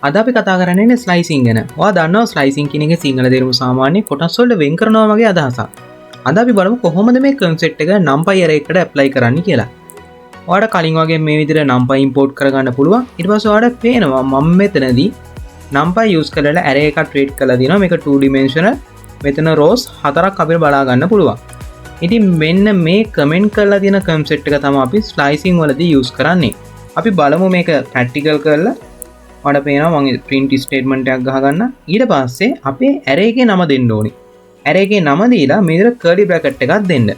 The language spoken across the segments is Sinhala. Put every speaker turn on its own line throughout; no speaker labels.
අද අපි කතා කරන්න යන්නේ ස්ලයිසිං ගැන. ඔයා දන්නවා ස්ලයිසිං කියන එකේ සිංහල තේරුම සාමාන්‍ය කොටස් වලට වෙන් කරනවා වගේ අදහසක්. අද අපි බලමු කොහොමද මේ කන්සෙප්ට් එක NumPy array එකට ඇප්ලයි කරන්න කියලා. ඔයාට කලින් වගේ මේ විදිහට NumPy import කරගන්න පුළුවන්. ඊට පස්සේ ඔයාට පේනවා මම මෙතනදී NumPy use කරලා array එකක් ක්‍රියේට් කරලා දිනවා. මේක 2 dimensional. මෙතන rows හතරක් අපිට බලා ගන්න පුළුවන්. ඉතින් මෙන්න මේ කමෙන්ට් කරලා තියෙන කන්සෙප්ට් එක තමයි අපි ස්ලයිසිං වලදී යූස් කරන්නේ. අපි බලමු මේක ප්‍රැක්ටිකල් කරලා. ඔයාලට පේනවා මම print statement එකක් ගහගන්න. ඊට පස්සේ අපේ array එකේ නම දෙන්න ඕනේ. Array එකේ නම දීලා මේ විදිහට curly bracket එකක් දෙන්න.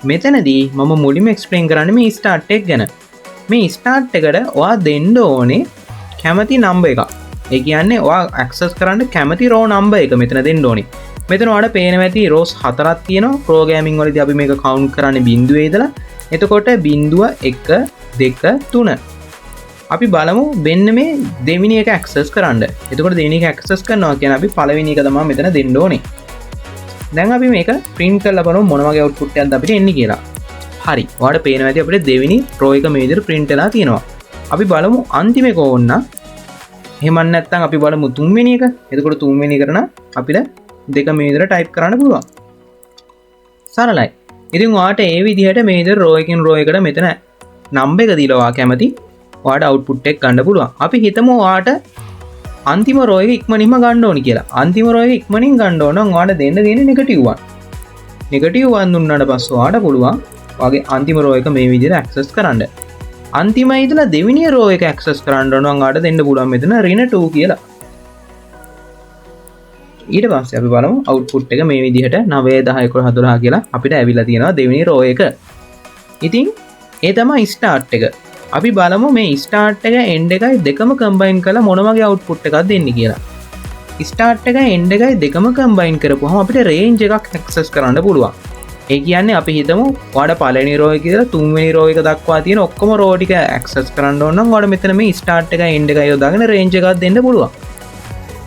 මෙතනදී මම මුලින්ම explain කරන්නේ මේ start එක ගැන. මේ start එකට ඔයා දෙන්න ඕනේ කැමති number එකක්. ඒ කියන්නේ ඔයා access කරන්න කැමති row number එක මෙතන දෙන්න ඕනේ. මෙතන ඔයාලට පේනවා ඇති rows හතරක් තියෙනවා. Programming වලදී අපි මේක count කරන්නේ බිංදුවේ ඉඳලා. එතකොට බිංදුව, 1, 2, 3. අපි බලමු මෙන්න මේ දෙවෙනි එක ඇක්සස් කරන්න. එතකොට දෙවෙනි එක ඇක්සස් කරනවා කියන්නේ අපි පළවෙනි එක තමයි මෙතන දෙන්න ඕනේ. දැන් අපි මේක print කරලා බලමු මොන වගේ output එකක්ද අපිට එන්නේ කියලා. හරි. ඔයාලට පේනවා ඇති අපිට දෙවෙනි row එක මේ විදිහට print වෙලා තියෙනවා. අපි බලමු අන්තිම එක ඕන නම්. එහෙම නැත්නම් අපි බලමු තුන්වෙනි එක. එතකොට තුන්වෙනි එකට නම් අපිට දෙක මේ විදිහට ටයිප් කරන්න පුළුවන්. සරලයි. ඉතින් ඔයාට ඒ විදිහට මේ විදිහට row එකකින් row එකට මෙතන number එක දීලා ඔයා කැමති ඔයාට output එක ගන්න පුළුවන්. අපි හිතමු ඔයාට අන්තිම රෝ එක ඉක්මනින්ම ගන්න ඕනි කියලා. අන්තිම රෝ එක ඉක්මනින් ගන්න ඕන නම් ඔයාට දෙන්න තියෙන්නේ නෙගටිව් 1. නෙගටිව් 1 දුන්නාට පස්සේ ඔයාට පුළුවන් ඔයාගේ අන්තිම රෝ එක මේ විදිහට ඇක්සස් කරන්න. අන්තිමයි ඉඳලා දෙවෙනි රෝ එක ඇක්සස් කරන්න ඕන නම් ඔයාට දෙන්න පුළුවන් මෙතන ඍණ 2 කියලා. ඊට පස්සේ අපි බලමු අවුට්පුට් එක මේ විදිහට 9, 10, 11, 12 කියලා අපිට ඇවිල්ලා තියෙනවා දෙවෙනි රෝ එක. ඉතින් ඒ තමයි ස්ටාර්ට් එක. අපි බලමු මේ ස්ටාර්ට් එක එන්ඩ් එකයි දෙකම කම්බයින් කරලා මොන වගේ අවුට්පුට් එකක් දෙන්නේ කියලා. ස්ටාර්ට් එකයි එන්ඩ් එකයි දෙකම කම්බයින් කරපුවහම අපිට රේන්ජ් එකක් ඇක්සස් කරන්න පුළුවන්. ඒ කියන්නේ අපි හිතමු ඔයාලට පළවෙනි රෝ එකේ ඉඳලා තුන්වෙනි රෝ එක දක්වා තියෙන ඔක්කොම රෝ ටික ඇක්සස් කරන්න ඕන නම් ඔයාලට මෙතන මේ ස්ටාර්ට් එකයි එන්ඩ් එකයි යොදාගෙන රේන්ජ් එකක් දෙන්න පුළුවන්.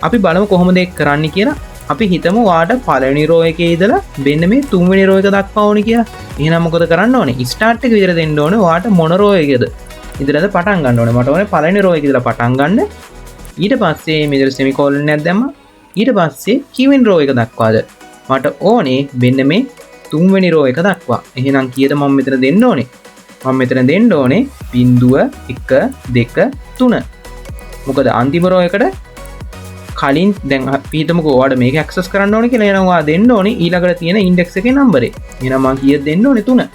අපි බලමු කොහොමද ඒක කරන්නේ කියලා. අපි හිතමු ඔයාට පළවෙනි රෝ එකේ ඉඳලා මෙන්න මේ තුන්වෙනි රෝ එක දක්වා ඕනි කියලා. එහෙනම් මොකද කරන්න ඕනේ? ස්ටාර්ට් එක විතර දෙන්න ඕනේ ඔයාට මොන රෝ එකේද ඉඳලාද පටන් ගන්න ඕනේ. මට ඕනේ පළවෙනි රෝ එකේ ඉඳලා පටන් ගන්න. ඊට පස්සේ මෙතන සෙමිකෝලන් එකක් දැම්මා. ඊට පස්සේ කීවෙනි රෝ එක දක්වාද? මට ඕනේ මෙන්න මේ තුන්වෙනි රෝ එක දක්වා. එහෙනම් කීයද මම මෙතන දෙන්න ඕනේ? මම මෙතන දෙන්න ඕනේ බිංදුව, 1, 2, 3. මොකද අන්තිම රෝ එකට කලින් දැන් අපි හිතමුකෝ ඔයාලට මේක ඇක්සස් කරන්න ඕනේ කියලා. එහෙනම් ඔයා දෙන්න ඕනේ ඊළඟට තියෙන ඉන්ඩෙක්ස් එකේ නම්බරේ. එහෙනම් මං කීයද දෙන්න ඕනේ? 3.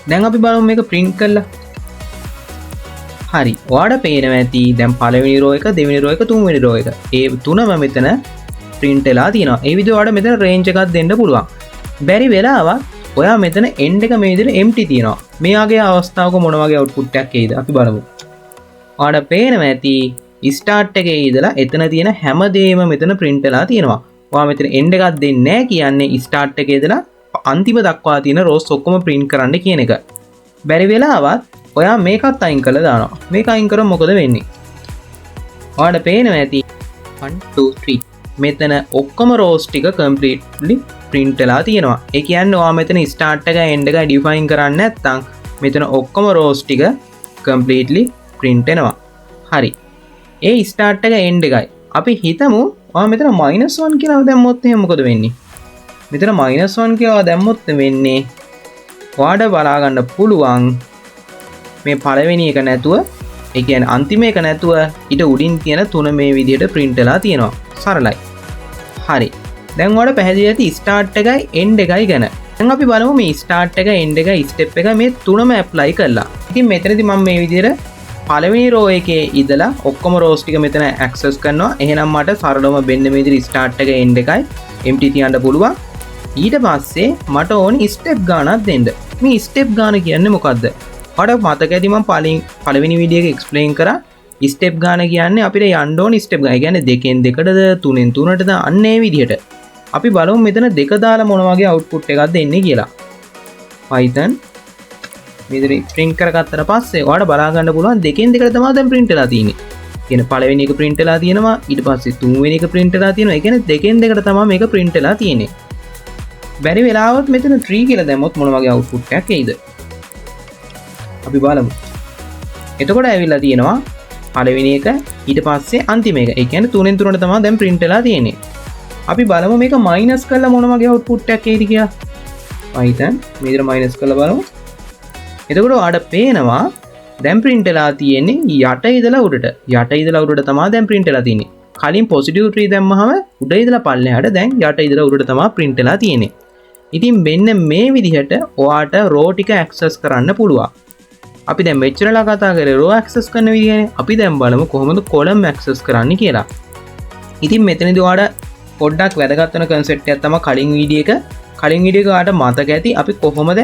දැන් අපි බලමු මේක ප්‍රින්ට් කරලා. හරි. ඔයාලට පේනවා ඇති දැන් පළවෙනි රෝ එක, දෙවෙනි රෝ එක, තුන්වෙනි රෝ එක. ඒ තුනම මෙතන ප්‍රින්ට් වෙලා තියෙනවා. ඒ විදිහට ඔයාලට මෙතන රේන්ජ් එකක් දෙන්න පුළුවන්. බැරි වෙලාවක් ඔයා මෙතන එන්ඩ් එක මේ විදිහට එම්ටි තියෙනවා. මේ වගේ අවස්ථාවක මොන වගේ අවුට්පුට් එකක් එයිද අපි බලමු. ඔයාලට පේනවා ඇති ස්ටාර්ට් එකේ ඉඳලා එතන තියෙන හැම දෙයක්ම මෙතන ප්‍රින්ට් වෙලා තියෙනවා. ඔයා මෙතන එන්ඩ් එකක් දෙන්නේ නැහැ කියන්නේ ස්ටාර්ට් එකේ ඉඳලා අන්තිම දක්වා තියෙන රෝස් ඔක්කොම ප්‍රින්ට් කරන්න කියන එක. බැරි වෙලාවත් ඔයා මේකත් අයින් කරලා දානවා. මේක අයින් කරොත් මොකද වෙන්නේ? ඔයාලට පේනවා ඇති 1, 2, 3 මෙතන ඔක්කොම රෝස් ටික කම්ප්ලීට්ලි ප්‍රින්ට් වෙලා තියෙනවා. ඒ කියන්නේ ඔයා මෙතන ස්ටාර්ට් එක එන්ඩ් එක ඩිෆයින් කරන්නේ නැත්නම් මෙතන ඔක්කොම රෝස් ටික කම්ප්ලීට්ලි ප්‍රින්ට් වෙනවා. හරි. ඒ ස්ටාර්ට් එක එන්ඩ් එකයි. අපි හිතමු ඔයා මෙතන -1 කියලා දැම්මොත් එහෙනම් මොකද වෙන්නේ? මෙතන -1 කියලා දැම්මොත් වෙන්නේ ඔයාට බලා ගන්න පුළුවන් මේ පළවෙනි එක නැතුව, ඒ කියන්නේ අන්තිම එක නැතුව ඊට උඩින් තියෙන තුන මේ විදිහට ප්‍රින්ට් වෙලා තියෙනවා. සරලයි. හරි. දැන් ඔයාලට පැහැදිලි ඇති ස්ටාර්ට් එකයි එන්ඩ් එකයි ගැන. දැන් අපි බලමු මේ ස්ටාර්ට් එක, එන්ඩ් එක, ස්ටෙප් එක මේ තුනම ඇප්ලයි කරලා. ඉතින් මෙතනදී මම මේ විදිහට පළවෙනි රෝ එකේ ඉඳලා ඔක්කොම රෝස් ටික මෙතන ඇක්සස් කරනවා. එහෙනම් මට සරලවම මෙන්න මේ විදිහට ස්ටාර්ට් එක, එන්ඩ් එකයි එම්ටි තියන්න පුළුවන්. ඊට පස්සේ මට ඕනි ස්ටෙප් ගානක් දෙන්න. මේ ස්ටෙප් ගාන කියන්නේ මොකද්ද? ඔයාලට මතක ඇති මම පළවෙනි වීඩියෝ එක එක්ස්ප්ලেইন කරා. ස්ටෙප් ගාන කියන්නේ අපිට යන්න ඕනි ස්ටෙප් ගාන. ඒ කියන්නේ දෙකෙන් දෙකටද තුනෙන් තුනටද අන්න ඒ විදිහට. අපි බලමු මෙතන දෙක දාලා මොන වගේ අවුට්පුට් එකක්ද එන්නේ කියලා. Python මෙතන ප්‍රින්ට් කරගත්තට පස්සේ ඔයාලට බලා ගන්න පුළුවන් දෙකෙන් දෙකට තමයි දැන් ප්‍රින්ට් වෙලා තියෙන්නේ. කියන්නේ පළවෙනි එක ප්‍රින්ට් වෙලා තියෙනවා, ඊට පස්සේ තුන්වෙනි එක ප්‍රින්ට් වෙලා තියෙනවා. ඒ කියන්නේ දෙකෙන් දෙකට තමයි මේක ප්‍රින්ට් වෙලා තියෙන්නේ. බැරි වෙලාවත් මෙතන 3 කියලා දැම්මොත් මොන වගේ අවුට්පුට් එකක් එයිද? අපි බලමු. එතකොට ඇවිල්ලා තියෙනවා පළවෙනි එක, ඊට පස්සේ අන්තිම එක. ඒ කියන්නේ තුනෙන් තුනට තමයි දැන් print වෙලා තියෙන්නේ. අපි බලමු මේක මයිනස් කරලා මොන වගේ අවුට්පුට් එකක් එයිද කියලා. Python මේ විදිහට මයිනස් කරලා බලමු. එතකොට ඔයාලට පේනවා දැන් print වෙලා තියෙන්නේ යට ඉඳලා උඩට. යට ඉඳලා උඩට තමයි දැන් print වෙලා තියෙන්නේ. කලින් පොසිටිව් 3 දැම්මහම උඩ ඉඳලා පල්ලෙහාට, දැන් යට ඉඳලා උඩට තමයි print වෙලා තියෙන්නේ. ඉතින් මෙන්න මේ විදිහට ඔයාට රෝ ටික ඇක්සස් කරන්න පුළුවන්. අපි දැන් මෙච්චරලා කතා කරේ රෝ ඇක්සස් කරන විදිහනේ. අපි දැන් බලමු කොහොමද කොලම් ඇක්සස් කරන්න කියලා. ඉතින් මෙතනදී ඔයාට පොඩ්ඩක් වැදගත් වෙන කන්සෙප්ට් එකක් තමයි කලින් වීඩියෝ එක. කලින් වීඩියෝ එක ඔයාට මතක ඇති අපි කොහොමද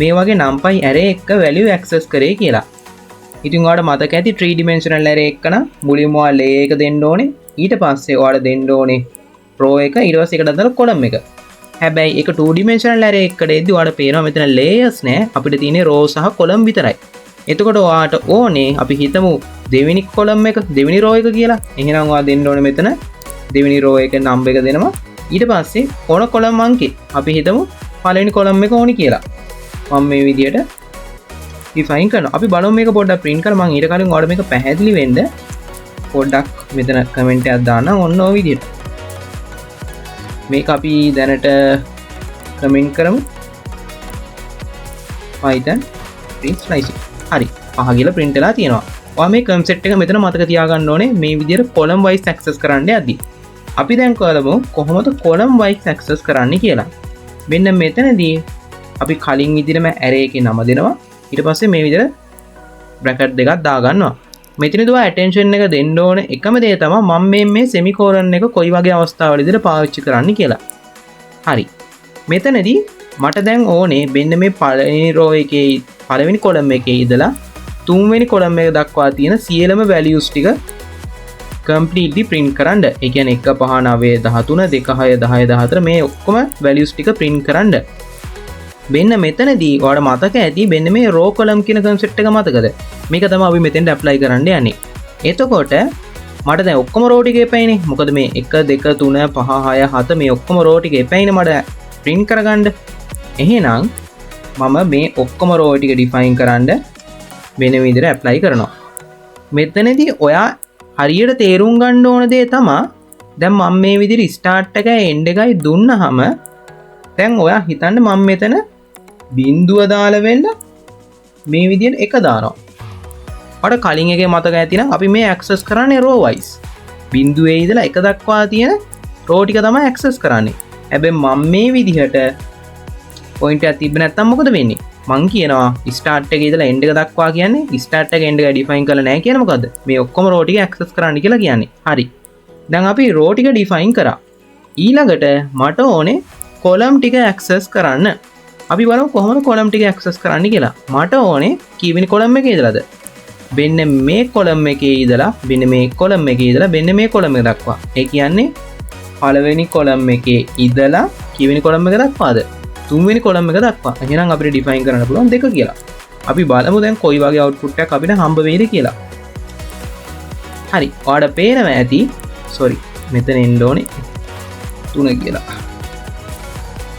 මේ වගේ NumPy array එක වැලියු ඇක්සස් කරේ කියලා. ඉතින් ඔයාට මතක ඇති 3 dimensional array එක නම් මුලින්ම ඔයා layer එක දෙන්න ඕනේ. ඊට පස්සේ ඔයාට දෙන්න ඕනේ row එක, ඊට පස්සේ ඒකට අදාළ column එක. හැබැයි ඒක 2 dimensional array එකට එද්දි ඔයාට පේනවා මෙතන layers නෑ, අපිට තියෙන්නේ row සහ column විතරයි. එතකොට ඔයාට ඕනේ අපි හිතමු දෙවෙනි column එක, දෙවෙනි row එක කියලා. එහෙනම් ඔයා දෙන්න ඕනේ මෙතන දෙවෙනි row එක number එක දෙනවා. ඊට පස්සේ ඕන column අංකේ අපි හිතමු පළවෙනි column එක ඕනි කියලා. මම මේ විදියට ඩිෆයින් කරනවා. අපි බලමු මේක පොඩ්ඩක් print කරලා. මම ඊට කලින් ඔයාලට මේක පැහැදිලි වෙන්න පොඩ්ඩක් මෙතන කමෙන්ට් එකක් දාන්නම් ඔන්න ඔය විදියට. මේක අපි දැනට කමෙන්ට් කරමු. Python print slicing. හරි, පහ කියලා print වෙලා තියෙනවා. ඔයා මේ කන්සෙප්ට් එක මෙතන මතක තියාගන්න ඕනේ මේ විදියට column wise access කරන්න යද්දි. අපි දැන් බලමු කොහොමද column wise access කරන්න කියලා. මෙන්න මෙතනදී අපි කලින් විදිහටම array එකේ නම දෙනවා. ඊට පස්සේ මේ විදිහට බ්‍රැකට් දෙකක් දාගන්නවා. මෙතනදී ඔයා ඇටෙන්ෂන් එක දෙන්න ඕන එකම දේ තමයි මම මේ සෙමිකෝලන් එක කොයි වගේ අවස්ථාවලදීද පාවිච්චි කරන්න කියලා. හරි. මෙතනදී මට දැන් ඕනේ මෙන්න මේ පළවෙනි රෝ එකේ, පළවෙනි කොලම් එකේ ඉඳලා තුන්වෙනි කොලම් එක දක්වා තියෙන සියලුම වැලියුස් ටික කම්ප්ලීට්ලි ප්‍රින්ට් කරන්න. ඒ කියන්නේ 1 5 9 13 2 6 10 14 මේ ඔක්කොම වැලියුස් ටික ප්‍රින්ට් කරන්න. මෙන්න මෙතනදී ඔයාලට මතක ඇති මෙන්න මේ රෝ කොලම් කියන කන්සෙප්ට් එක මතකද? මේක තමයි අපි මෙතෙන්ට ඇප්ලයි කරන්න යන්නේ. එතකොට මට දැන් ඔක්කොම රෝ ටික එපැයිනේ. මොකද මේ 1 2 3 5 6 7 මේ ඔක්කොම රෝ ටික එපැයිනේ මට ප්‍රින්ට් කරගන්න. එහෙනම් මම මේ ඔක්කොම රෝ ටික ඩිෆයින් කරන්න වෙන විදිහට ඇප්ලයි කරනවා. මෙතනදී ඔයා හරියට තේරුම් ගන්න ඕන දේ තමා දැන් මම මේ විදිහට ස්ටාර්ට් එකයි එන්ඩ් එකයි දුන්නාම දැන් ඔයා හිතන්න මම මෙතන බිඳුව දාලා වෙන්න මේ විදිහට එක දානවා. ඔයාලට කලින් එකේ මතක ඇති නම් අපි මේ ඇක්සස් කරන්නේ රෝ වයිස්. බිඳුවේ ඉඳලා එක දක්වා තියෙන රෝ ටික තමයි ඇක්සස් කරන්නේ. හැබැයි මම මේ විදිහට පොයින්ට් එකක් තිබ්බ නැත්තම් මොකද වෙන්නේ? මං කියනවා ස්ටාර්ට් එකේ ඉඳලා එන්ඩ් එක දක්වා කියන්නේ ස්ටාර්ට් එක එන්ඩ් එක ඩිෆයින් කරලා නැහැ කියන මොකද්ද? මේ ඔක්කොම රෝ ටික ඇක්සස් කරන්න කියලා කියන්නේ. හරි. දැන් අපි රෝ ටික ඩිෆයින් කරා. ඊළඟට මට ඕනේ කොලම් ටික ඇක්සස් කරන්න. අපි බලමු කොහොමද කොලම් ටික ඇක්සස් කරන්න කියලා. මට ඕනේ කීවෙනි කොලම් එකේ ඉඳලාද? මෙන්න මේ කොලම් එකේ ඉඳලා මෙන්න මේ කොලම් එකේ ඉඳලා මෙන්න මේ කොලම් එක දක්වා. ඒ කියන්නේ පළවෙනි කොලම් එකේ ඉඳලා කීවෙනි කොලම් එක දක්වාද? තුන්වෙනි කොලම් එක දක්වා. එහෙනම් අපිට ඩිෆයින් කරන්න පුළුවන් දෙක කියලා. අපි බලමු දැන් කොයි වගේ අවුට්පුට් එකක් අපිට හම්බ වෙයිද කියලා. හරි, ඔයාලට පේනවා ඇති, සෝරි, මෙතන එන්න ඕනේ 3 කියලා.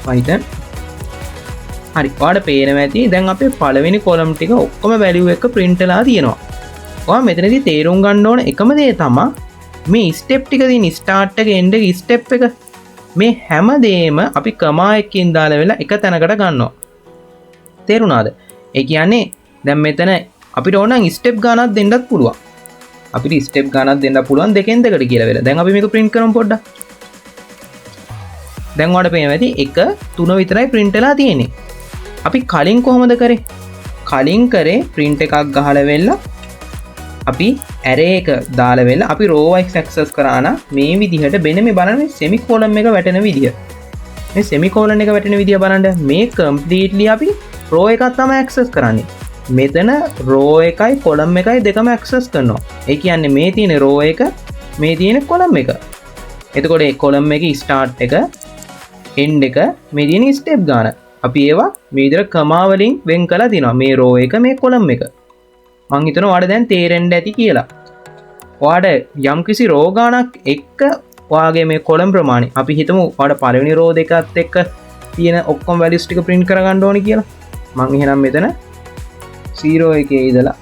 Python. හරි, ඔයාලට පේනවා ඇති දැන් අපේ පළවෙනි කොලම් ටික ඔක්කොම වැලියු එක ප්‍රින්ට් වෙලා තියෙනවා. ඔයා මෙතනදී තේරුම් ගන්න ඕන එකම දේ තමා මේ ස්ටෙප් ටික තියෙන ස්ටාර්ට් එක එන්ඩ් එක ස්ටෙප් එක මේ හැම දෙයක්ම අපි කමා එකකින් දාලා වෙලා එක තැනකට ගන්නවා. තේරුණාද? ඒ කියන්නේ දැන් මෙතන අපිට ඕන නම් ස්ටෙප් ගානක් දෙන්නත් පුළුවන්. අපිට ස්ටෙප් ගානක් දෙන්න පුළුවන් දෙකෙන් දෙකට කියලා වෙලා. දැන් අපි මේක ප්‍රින්ට් කරමු පොඩ්ඩක්. දැන් ඔයාලට පේනවා ඇති 1 3 විතරයි ප්‍රින්ට් වෙලා තියෙන්නේ. අපි කලින් කොහොමද කරේ? කලින් කරේ ප්‍රින්ට් එකක් ගහලා වෙලා අපි ඇරේ එක දාලා වෙලා අපි රෝ වයිස් ඇක්සස් කරා නම් මේ විදිහට වෙන මේ බලන්න මේ සෙමිකෝලන් එක වැටෙන විදිය. මේ සෙමිකෝලන් එක වැටෙන විදිය බලන්න මේ කම්ප්ලීට්ලි අපි රෝ එකක් තමයි ඇක්සස් කරන්නේ. මෙතන රෝ එකයි කොලම් එකයි දෙකම ඇක්සස් කරනවා. ඒ කියන්නේ මේ තියෙන රෝ එක මේ තියෙන කොලම් එක. එතකොට ඒ කොලම් එකේ ස්ටාර්ට් එක එන්ඩ් එක මේ තියෙන ස්ටෙප් ගාන. අපි ඒවා මේ විදිහට කමා වලින් වෙන් කරලා තිනවා. මේ රෝ එක මේ කොලම් එක. මං හිතනවා ඔයාලට දැන් තේරෙන්න ඇති කියලා. ඔයාලට යම්කිසි රෝ ගානක් එක්ක ඔයාගේ මේ කොලම් ප්‍රමාණය අපි හිතමු ඔයාලට පළවෙනි රෝ දෙකත් එක්ක තියෙන ඔක්කොම වැලියුස් ටික ප්‍රින්ට් කරගන්න ඕනි කියලා. මං එහෙනම් මෙතන 0 එකේ ඉඳලා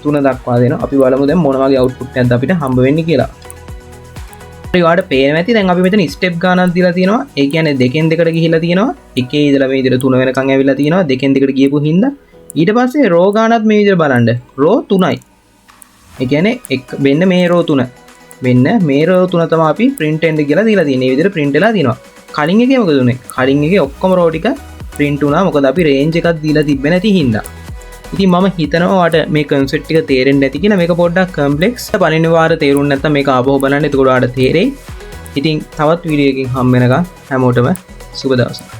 3 දක්වා දෙනවා. අපි බලමු දැන් මොන වගේ අවුට්පුට් එකක්ද අපිට හම්බ වෙන්නේ කියලා. හරි, ඔයාලට පේනවා ඇති දැන් අපි මෙතන ස්ටෙප් ගානක් දීලා තියෙනවා. ඒ කියන්නේ දෙකෙන් දෙකට ගිහිල්ලා තියෙනවා. එකේ ඉඳලා මේ විදිහට තුන වෙනකන් ඇවිල්ලා තියෙනවා, දෙකෙන් දෙකට ගියපු හින්දා. ඊට පස්සේ රෝ ගානත් මේ විදිහට බලන්න. රෝ තුනයි. ඒ කියන්නේ එක් මෙන්න මේ රෝ තුන. මෙන්න මේ රෝ තුන තමයි අපි ප්‍රින්ට් වෙන්න කියලා දීලා තියෙන්නේ. මේ විදිහට ප්‍රින්ට් වෙලා තියෙනවා. කලින් එකේ මොකද උනේ? කලින් එකේ ඔක්කොම රෝ ටික ප්‍රින්ට් වුණා. මොකද අපි රේන්ජ් එකක් දීලා තිබ්බේ නැති හින්දා. ඉතින් මම හිතනවා ඔයාට මේ කන්සෙප්ට් ටික තේරෙන්න ඇති කියලා. මේක පොඩ්ඩක් කම්ප්ලෙක්ස්. පළවෙනි වාර තේරුම් නැත්නම් මේක ආපහු බලන්න. එතකොට ඔයාට තේරෙයි. ඉතින් තවත් වීඩියෝ එකකින් හම්බ වෙනකන් හැමෝටම සුබ දවසක්.